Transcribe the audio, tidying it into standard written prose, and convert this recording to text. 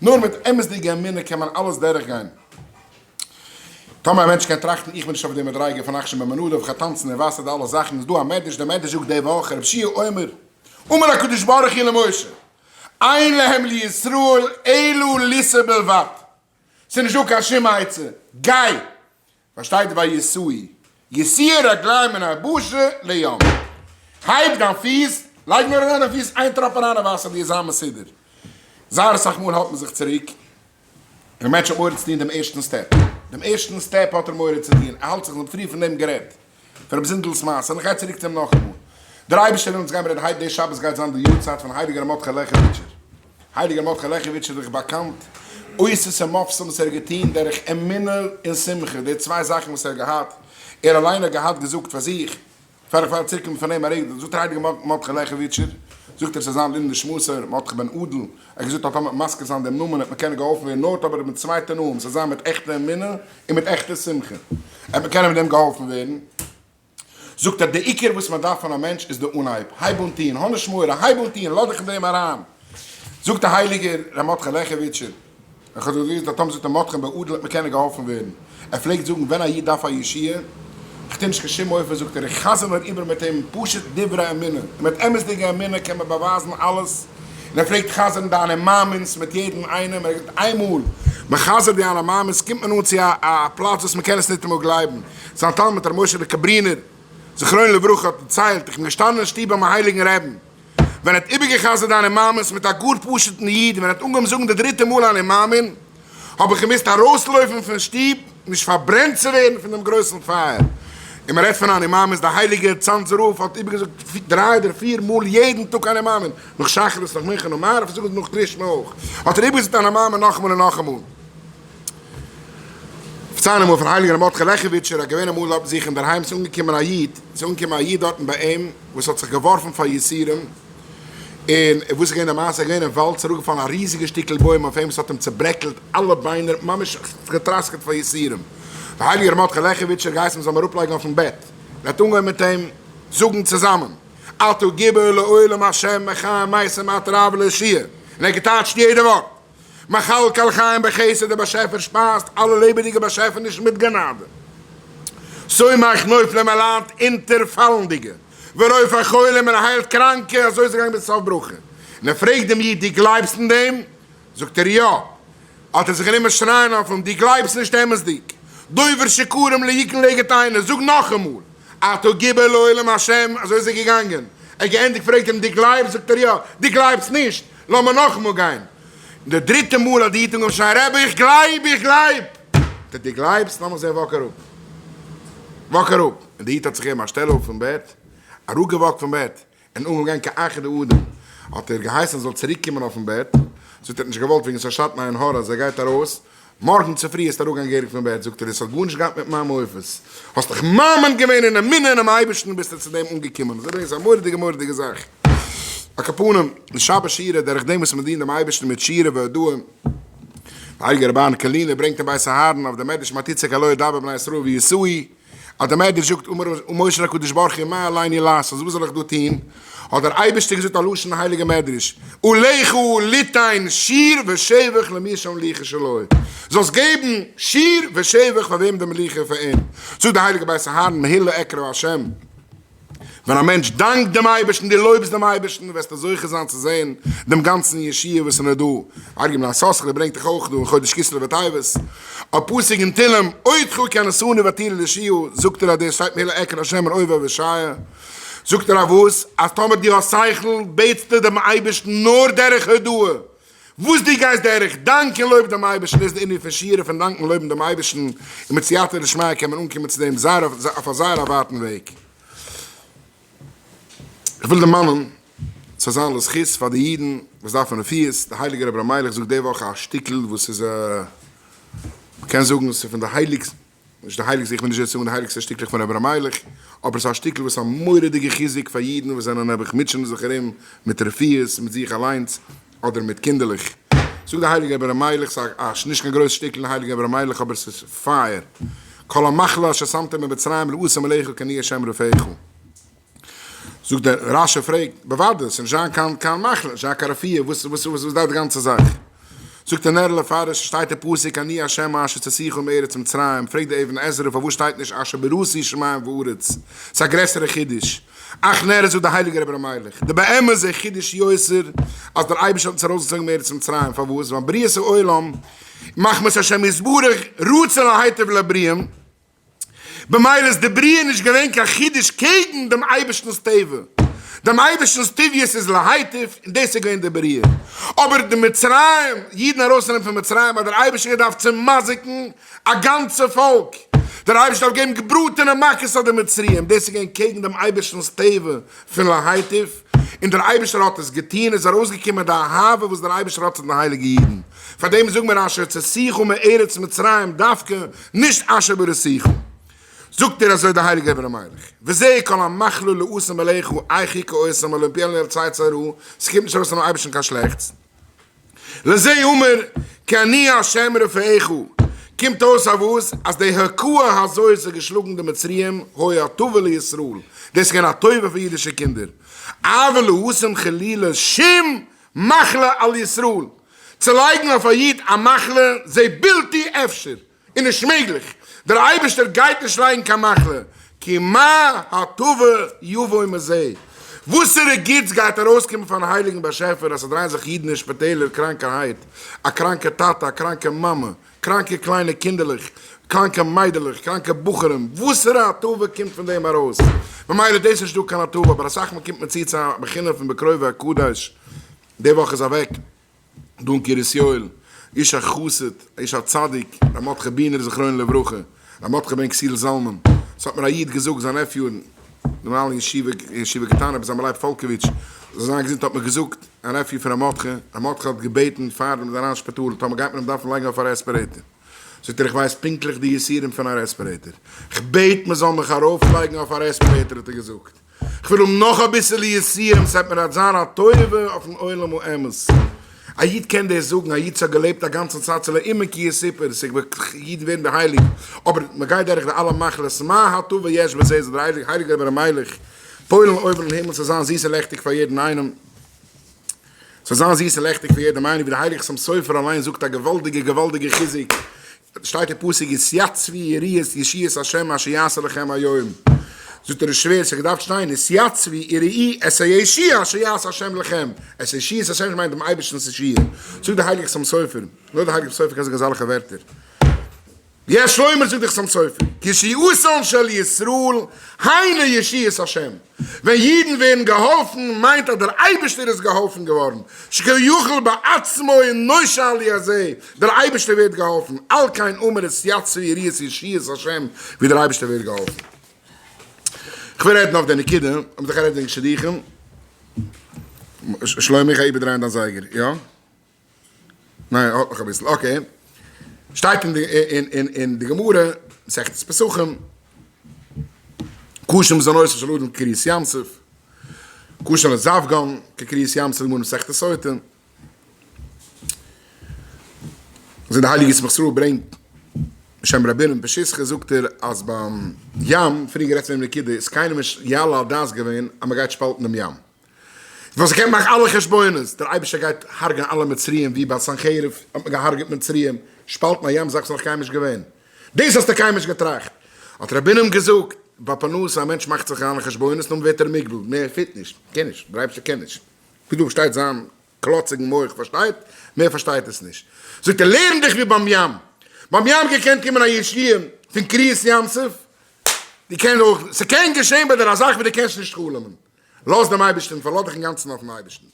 נאר מיט אמת'דיגע אמונה קען מען אלעס דורכגיין. טאמער א מענטש קען טראכטן איך בין נישט אויף די מדריגה פון נחשון בן עמינדב, איך טאנצן אין וואסער די אלע זאכן, איז דא א מדרש, דער מדרש זאגט די וואך, רב שיע אומר, אמר הקדוש ברוך הוא למשה, אין להם לישראל אלא לישא בלבד, ס'איז נישט דא קיין שום עצה, גיי! פארשטייט ויסעו, יסיע רגליים מן היבשה לים, הייב דיין פיס, לייג נאר אריין דיין פיס איין טראפ אריין אין וואסער ווי עס זיין מסודר, זייער אסאך מאל האלט מען זיך צוריק, און א מענטש האט מורא צו טון דעם ערשטן step, דעם ערשטן step האט ער מורא צו טון, ער האלט זיך דעם פרי פון דעם גערעדט. פון רבי זונדל'ס מעשה, און איך גיי צוריק צו אים נאכאמאל. דער אייבערשטער וויל אונז גיימיר רעדן היינט די שבת גייט זיין די יארצייט פון הייליגער ר' מרדכי לעכעוויטשער. הייליגער ר' מרדכי לעכעוויטשער איז דאך באקאנט אותות ומופתים וואס ער האט געטון דורך אמונה און שמחה, די צוויי זאכן וואס ער האט געהאט, ער אליין האט געהאט געזאגט פאר זיך, פאר איך וועל צוריקקומען פון אים א רגע, זאגט דער הייליגער ר' מרדכי לעכעוויטשער, זאגט ער צו זיין לעילוי נשמתו ר' מרדכי בן אדל, ער האט געזאגט אז טאמער מזכיר זיין דעם נאמען וועט מען קענען געהאלפן ווערן נאר אבער מיט צוויי תנאים, ס'זאל זיין מיט עכטע אמונה און מיט עכטע שמחה וועט מען קענען מיט דעם געהאלפן ווערן. זאגט ער, די עיקר וואס מען דארף פון א מענטש איז די אנהייב, הייב אן טון, האב נישט מורא, הייב אן טון, לאז דיך אין דעם אריין. זאגט דער הייליגער ר' מרדכי לעכעוויטשער, איך האב געזאגט אז טאמער זאגט ר' מרדכי בן אדל וועט מען קענען געהאלפן ווערן. ער פלעגט זאגן ווען א איד דארף א ישועה, איך טו נישט קיין שום מופת, זאגט ער, איך חזר נאר איבער מיט אים פשוט דברי אמונה, און מיט אמת'דיגע אמונה קען מען באווייזן אלעס, און ער פלעגט חזר'ן די אני מאמין'ס מיט יעדן איינעם, ער האט געזאגט איינמאל מען חזר'ט די אני מאמין'ס קומט מען אן צו א פלאץ וואס מען קען עס ניטאמאל גלייבן, זיין תלמיד ר' משה'לע קאברינער זכרונו לברכה האט דערציילט, איך בין געשטאנען אין שטוב ביים הייליגן רעבן, ווען ער האט איבערגע'חזר'ט די אני מאמין'ס מיט א גאר פשוט'ן איד, און ווען ער האט אנגעהויבן זאגן די דריטע מאל אני מאמין, האב איך געמוזט ארויסלויפן פון שטוב נישט פארברענט צו ווערן פון דעם גרויסן פייער. און מען רעדט פון אני מאמין, דער הייליגער צאנזער רב האט איבערגעזאגט דריי אדער פיר מאל יעדן טאג אני מאמין, נאך שחרית, נאך מנחה, נאך מעריב, זאגן נאך קריאת שמע אויך, האט ער איבערגעזאגט אני מאמין נאכאמאל און נאכאמאל. פארציילן אמאל פון הייליגן ר' מרדכי לעכעוויטשער אז געווען אמאל דארט זיך אינדערהיים ס'איז אנגעקומען א איד, ס'איז אנגעקומען א איד דארטן ביי אים וואס האט זיך געווארפן פאר יסורים, און וואס איז געווען די מעשה, ער איז געווען אין וואלד, ס'איז אראפגעפאלן א ריזיגע שטיקל בוים אויף אים, ס'האט אים צוברעקלט אלע ביינער, ממש געטראסקעט פאר יסורים. דער הייליגער ר' מרדכי לעכעוויטשער געהייסן מ'זאל אים אראפלייגן אויפן בעט, און האט אנגעהויבן מיט אים זאגן צוזאמען, אתה גיבור לעולם השם מחיה מתים אתה רב להושיע, און ער האט געטייטשט יעדע ווארט. מכלכל חיים בחסד, דער באשעפער שפייזט אלע לעבעדיגע באשעפענישן מיט גענאדע. סומך נופלים ער ליידט אונטער פאלנדיגע, ורופא חולים און ער היילט קראנקע, אזוי איז ער געגאנגען ביז סוף ברכה. און ער פרעגט דעם איד, דו גלייבסט אין דעם? זאגט ער, יא. האט ער זיך גענומען שרייען אויף אים, דו גלייבסט נישט אמת'דיג, דובר שקרים לא יקן נגד עיני, זאג נאכאמאל, אתה גיבור לעולם השם, אזוי איז ער געגאנגען. ער האט געענדיגט פרעגט ער אים, דו גלייבסט? זאגט ער, יא. דו גלייבסט נישט? לאמיר נאכאמאל גיין. און די דריטע מאל האט די איד אנגעהויבן שרייען, רבי איך גלייב! איך גלייב! זאגט ער, דו גלייבסט? לאמיך זען walk אראפ. walk אראפ. און די איד האט זיך געגעבן א שטעל אויף פון בעט, אראפגעוואקט פון בעט, און אנגעהויבן גיין כאחד האדם. האט ער געהייסן ער זאל צוריק קומען אויפן בעט. זאגט ער האט נישט געוואלט וועגן ס'שאדט מיין עין הרע אז ער גייט ארויס. מארגן צופרי וועסטו אראפגיין געהעריג פון בעט. זאגט ער, עס האט גארנישט געהאט מיט מיין מופת. האסט דיך מאמין געווען אין אמונה אינעם אייבערשטן ביסטו צו דעם אנגעקומען. אזוי ברענגט עס א מורא'דיגע מורא'דיגע זאך. על כל פנים, די שבת שירה, דורך דעם וואס מען דינט דעם אייבערשטן מיט שירה והודאה, דער הייליגער רבי אהרן קארלינער ברענגט אין בית אהרן אויף דעם מדרש מה תצעק אלי דבר בני ישראל ויסעו, אז דער מדרש זאגט אמר משה להקדוש ברוך הוא מה עליני לעשות, וואס זאל איך דא טון, האט דער אייבערשטער געזאגט א לשון אין הייליגע מדרש, עליך ליתן שיר ושבח למי שהמלוכה שלו, זאלסט געבן שיר ושבח פאר וועם די מלוכה איז פאר אים, זאגט דער הייליגער בית אהרן מהילה אקרא השם. ווען א מענטש דאנקט דעם אייבערשטן, דו לויבסט דעם אייבערשטן, וועסטו זוכה זיין צו זען דעם גאנצן ישועה וואס איז נאר דא. ארג' בני יששכר ברענגט דאך אויך דא אין חודש כסלו וטבת, א פסוק אין תהלים, אודך כי עניתני ותהי לי לישועה, זאגט ער אז דאס שטייט מהילה אקרא השם און אויב אבישי, זאגט ער אויף וואס? אז טאמער דו האסט שכל, בעטסטו דעם אייבערשטן נאר דורך הודאה, וואס דו גייסט דורך, דאנק און לויב דעם אייבערשטן, דאס איז די ענין פון שירה, פון דאנקן און לויבן דעם אייבערשטן, און מיט סייעתא דשמיא קען מען אנקומען צו דעם זייער אויף א זייער א ווייטן וועג. איך וויל דערמאנען, ס'זאל זיין לזכות פאר די אידן וואס דארפן רפואות, דער הייליגער רבי ר' מיילעך זאגט די וואך א שטיקל וואס איז א, מ'קען זאגן ס'איז פון די הייליגסטע, נישט די הייליגסטע, איך בין נישט דער צו זאגן די הייליגסטע שטיקלעך פון רבי ר' מיילעך, אבער עס איז א שטיקל וואס איז א מורא'דיגע חיזוק פאר אידן וואס זענען נעבעך מוטשענען זיך ארום מיט רפואות, מיט זיך אליינס, אדער מיט קינדערלעך. זאגט דער הייליגער רבי ר' מיילעך, ס'איז א נישט קיין גרויס שטיקל אין הייליגער רבי ר' מיילעך אבער עס איז פייער, כל המחלה אשר שמתי במצרים לא אשים עליך כי אני ה' רופאיך. זאגט דער רש"י פרעגט, בוודאי, ס'איז נישט זיין קיין קיין מחלה, נישט זיין קיין רפואה, וואס וואס וואס דארף די גאנצע זאך? זאגט דער נר לפרש, שטייט אין פסוק אני ה' אשר הוצאתיך מארץ מצרים, פרעגט די אבן עזרא פארוואס שטייט נישט אשר בראתי שמים וארץ, ס'איז א גרעסערע חידוש, אך נראה זאגט די הייליגע רבי ר' מיילעך, די באמת זה חידוש יותר אז דער אייבערשטער האט אונז ארויסגעצויגן מארץ מצרים, פארוואס? ווייל בריאת העולם מחמת השם יתברך רצה להיטיב לבריאים, במילא איז די בריאה נישט געווען קיין חידוש קעגן דעם אייבערשטנ'ס טבע, דעם אייבערשטנ'ס טבעיות איז להיטיב און דאס איז געווען די בריאה, אבער די מצרים, אידן ארויסנעמען פון מצרים האט דער אייבערשטער געדארפט צומזיק'ן א גאנצע פאלק, דער אייבערשטער דארף געבן געבראטענע מכות אויף די מצריים, דאס איז געווען קעגן דעם אייבערשטנ'ס טבע פון להיטיב, און דער אייבערשטער האט עס געטון, איז ארויסגעקומען די אהבה וואס דער אייבערשטער האט צו די הייליגע אידן, פאר דעם זאגן מיר אשר הוצאתיך מארץ מצרים דווקא, נישט אשר בראתיך. זאגט ער אזוי דער הייליגער רבי ר' מיילעך, וזה כל המחלה לעשם אליך, איך היכה אותם אלוהים פיעלן אל צאצאי רעה, ס'קומט נישט ארויס פונעם אייבערשטן קיין שלעכטס. לזה אמר כי אני ה' רופאיך, קומט אויס אז וואס? אז די הכאה הזאת האט געשלאגן די מצריים היה הטבה לישראל, דאס איז געווען א טובה פאר אידישע קינדער, אבל להשם חלילה שום מחלה על ישראל, צו לייגן אויף א איד א מחלה זה בלתי אפשר, איז נישט מעגליך, דער אייבערשטער גייט נישט לייגן קיין מחלה, כי מה הטובה יבוא מזה, וואסערע גוטס גייט ארויסקומען פארן הייליגן באשעפער אז ס'דרייען זיך אידן אין שפיטעלער קראנקערהייט, א קראנקע טאטע, א קראנקע מאמע, קראנקע קליינע קינדערלעך, קראנקע מיידלעך, קראנקע בחורים, וואסערע הטבה קומט פון דעם ארויס? ממילא דאס איז נישטא קיין הטבה, אבער אסאך מאל קומט מען צו צו א בחינה פון בקרובי אקדש, די וואך איז אוועק דא אין קרית יואל, איש החסיד, איש הצדיק, ר' מרדכי בינער זכרונו לברכה, ר' מרדכי בן כסיל זלמן, ס'האט מיר א איד געזאגט, זיין nephew, די מנהל אין ישיבה, ישיבה קטנה רבי זלמן לייב פאלקאוויטש, זאל זיין געזונט האט מיר געזאגט, א nephew פון ר' מרדכי, ר' מרדכי האט געבעטן פאר מ'איז אריין אין שפיטאל, טאמער גייט מען אים דארפן לייגן אויף א respirator, זאגט ער איך ווייס פונקטליך די יסורים פון א respirator, כ'בעט מ'זאל מיך ארויפלייגן אויף א respirator האט ער געזאגט. כ'וויל האבן נאך אביסעלע יסורים, ס'וועט מיר אט זיין א טובה אויפן עולם האמת. א איד קען דאס זאגן, א איד ס'האט געלעבט א גאנצע צייט ס'לא אומן כי יסופר, ס'אידן ווערן געהייליגט, אבער מ'גייט דורך די אלע מחלות, מה הטובה יש בזה, זאל דער הייליגער רבי ר' מיילעך פועל'ן אויבן אין הימל ס'זאל זיין זיס און לעכטיג פאר יעדן איינעם. ס'זאל זיין זיס און לעכטיג פאר יעדעם איינעם, ווי דער הייליגער חתם סופר אליין זאגט א געוואלדיגע געוואלדיגע חיזוק, שטייט אין פסוק התייצבו וראו את ישועת ה' אשר יעשה לכם היום, זאגט ער איז שווער, ס'האט געדארפט שטיין התייצבו וראו את הישועה אשר יעשה ה' לכם, את ישועת ה' מיינט דעם אייבערשטנ'ס ישועה, זאגט דער הייליגער חתם סופר, נאר דער הייליגער חתם סופר קען זאגן אזעלכע ווערטער. יש לומר זאגט דער חתם סופר, ישועתן של ישראל היינו ישועת השם, ווען אידן ווערן געהאלפן מיינט אז דער אייבערשטער איז געהאלפן געווארן, שכביכול בעצמו נושע על ידי, דער אייבערשטער ווערט געהאלפן, על כן אמר התייצבו וראו את ישועת השם, ווי דער אייבערשטער ווערט געהאלפן. כ'וויל רעדן אויף די נקודה, אבער זיך רעדן וועגן שידוכים, שלומי איך גיי איבערדרייען דיין זייגער, יא? ניין, האט נאך אביסל, okay. שטייט אין די אין אין אין די גמרא, מסכת פסחים, קשה מזונותיו של אדם כקריעת ים סוף, קשה לזווגן כקריעת ים סוף, גמרא מסכת סוטה. אזוי די הייליגע ישמח ישראל ברענגט בשם רבינו פשיסחא זאגט ער אז ביים ים, פריער גערעדט פון דעם נקודה, איז קיינעם נישט יעלה על דעת געווען אז מען גייט שפאלטן דעם ים. וואס קען מאכן אלע חשבונות, דער אייבערשטער גייט הרג'ענען אלע מצריים ווי ביי סנחריב האט מען געהארגעט מצריים, שפאלטן א ים זאך איז נאך קיינמאל נישט געווען, דאס האסטו קיינמאל נישט געטראכט, האט ר' בונם געזאגט, ביי פרנסה א מענטש מאכט זיך אריין אין חשבונות נאכדעם ווערט ער מוגבל, מער fit נישט, קען נישט, דער אייבערשטער קען נישט, ווי דא שטייט זיין קלאציגן מח פארשטייט, מער פארשטייט עס נישט, זאגט ער לערן דיך ווי ביים ים, ביים ים געקענט קומען א ישועה פון קריעת ים סוף, דו קענסט אויך, ס'קען געשען ביי דיר א זאך וואס דו קענסט נישט חלומ'ן. לאז דעם אייבערשטען, פארלאז דיך אינגאנצן אויפן אייבערשטן.